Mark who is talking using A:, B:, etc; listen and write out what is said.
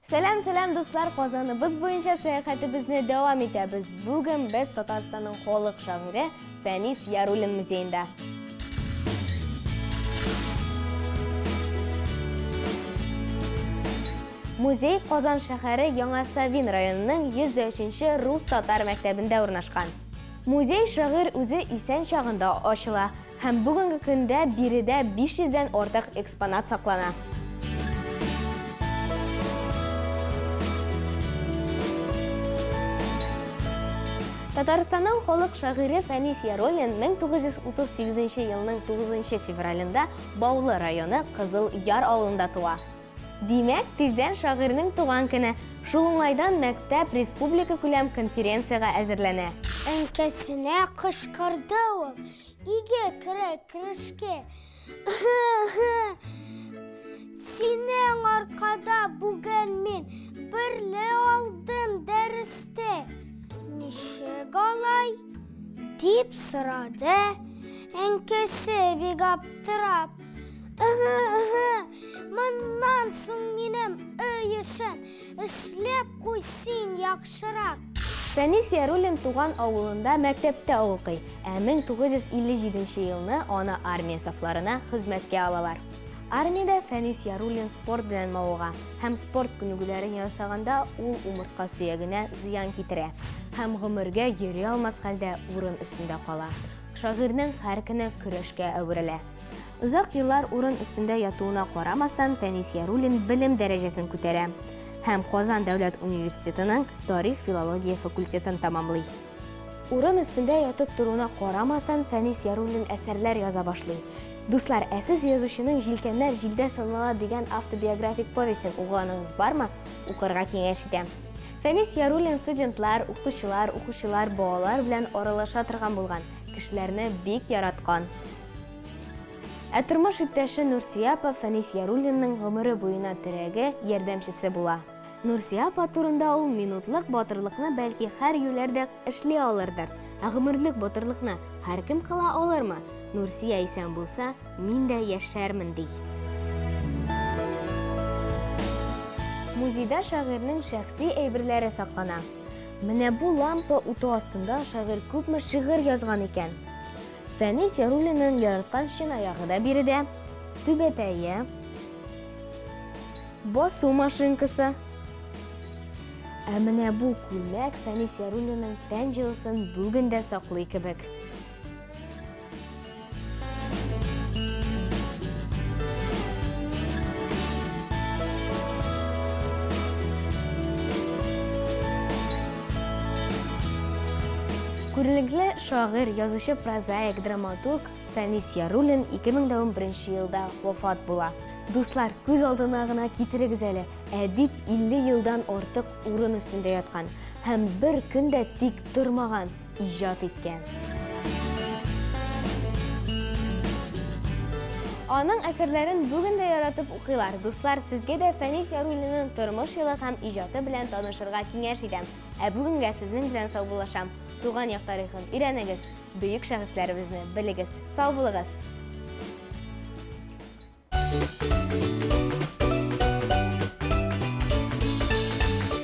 A: Сәлам, сәлам, дуслар! Казаныбыз буенча сәяхәтебезне дәвам итәбез. Бүген без Татарстанның халык шагыйре Фәнис Яруллин музеенда. Музей Казан шәһәре Яңа Савин районының 103 нче рус-татар мәктәбендә урнашкан. Музей шагыйрь үзе исән чагында ачыла Һәм бүгенге көндә биредә 500 дән артык экспонат саклана. Татарстанның халык шагыйре Фәнис Яруллин 1938 елның 9 февралендә Баулы районы Кызыл Яр авылында туа. Димәк, тиздән шагыйрьнең туган көне. Шул уңайдан мәктәп республикакүләм конференциягә әзерләнә.
B: Әнкәсенә кычкырды ул, Өйгә керә керешкә. Ыһы-ыһы! Синең аркада бүген мин берле алдым дәрестә. Ничек алай? дип сорады әнкәсе бик аптырап. Ыһы-ыһы! Моннан соң минем өй эшен Эшләп куй син яхшырак.
A: Фәнис Яруллин туган авылында мәктәптә укый, ә 1957 елны аны армия сафларына хезмәткә алалар. Армиядә Фәнис Яруллин спорт белән мавыга һәм спорт күнегүләрен ясаганда ул умыртка сөягенә зыян китерә һәм гомергә йөри алмас хәлдә урын өстендә кала. Шагыйрьнең һәр көне көрәшкә әверелә. Озак еллар урын өстендә ятуына карамастан, Фәнис Яруллин белем дәрәҗәсен күтәрә һәм Казан дәүләт университетының тарих-филология факультетын тәмамлый. Урын өстендә ятып торуына карамастан, Фәнис Яруллин әсәрләр яза башлый. Дуслар, ә сез язучының Җилкәннәр җилдә сынлана дигән автобиографик повестен укыганыгыз бармы? Укырга киңәш итәм. Фәнис Яруллин студентлар, укытучылар, укучылар, балалар белән аралаша торган булган, кешеләрне бик яраткан. Ә тормыш иптәше Нурсия апа Фәнис Яруллинның гомере буена терәге, ярдәмчесе була. Нурсия апа турында ул минутлык батырлыкны бәлки һәр юләр дә эшли алырдыр, ә гомерлек батырлыкны һәркем кыла алырмы? Нурсия исән булса, мин дә яшәрмен, ди. Музейда шагыйрьнең шәхси әйберләре саклана. Менә бу лампа уты астында шагыйрь күпме шигырь язган икән? Фәнис Яруллинның яраткан чынаягы да биредә, түбәтәе, басу машинкасы. Ә менә бу күлмәк Фәнис Яруллинның тән җылысын бүген дә саклый кебек. Күренекле шагыйрь, язучы, прозаик, драматург Фәнис Яруллин 2011 елда вафат була. Дуслар, күз алдына гына китерегез әле, әдип 50 елдан артык урын өстендә яткан һәм бер көн дә тик тормаган, иҗат иткән. Аның әсәрләрен бүген дә яратып укыйлар. Дуслар, сезгә дә Фәнис Яруллинның тормыш юлы һәм иҗаты белән танышырга киңәш итәм. Ә бүгенгә сезнең белән саубуллашам. Туган як тарихын өйрәнегез, бөек шәхесләребезне белегез. Сау булыгыз!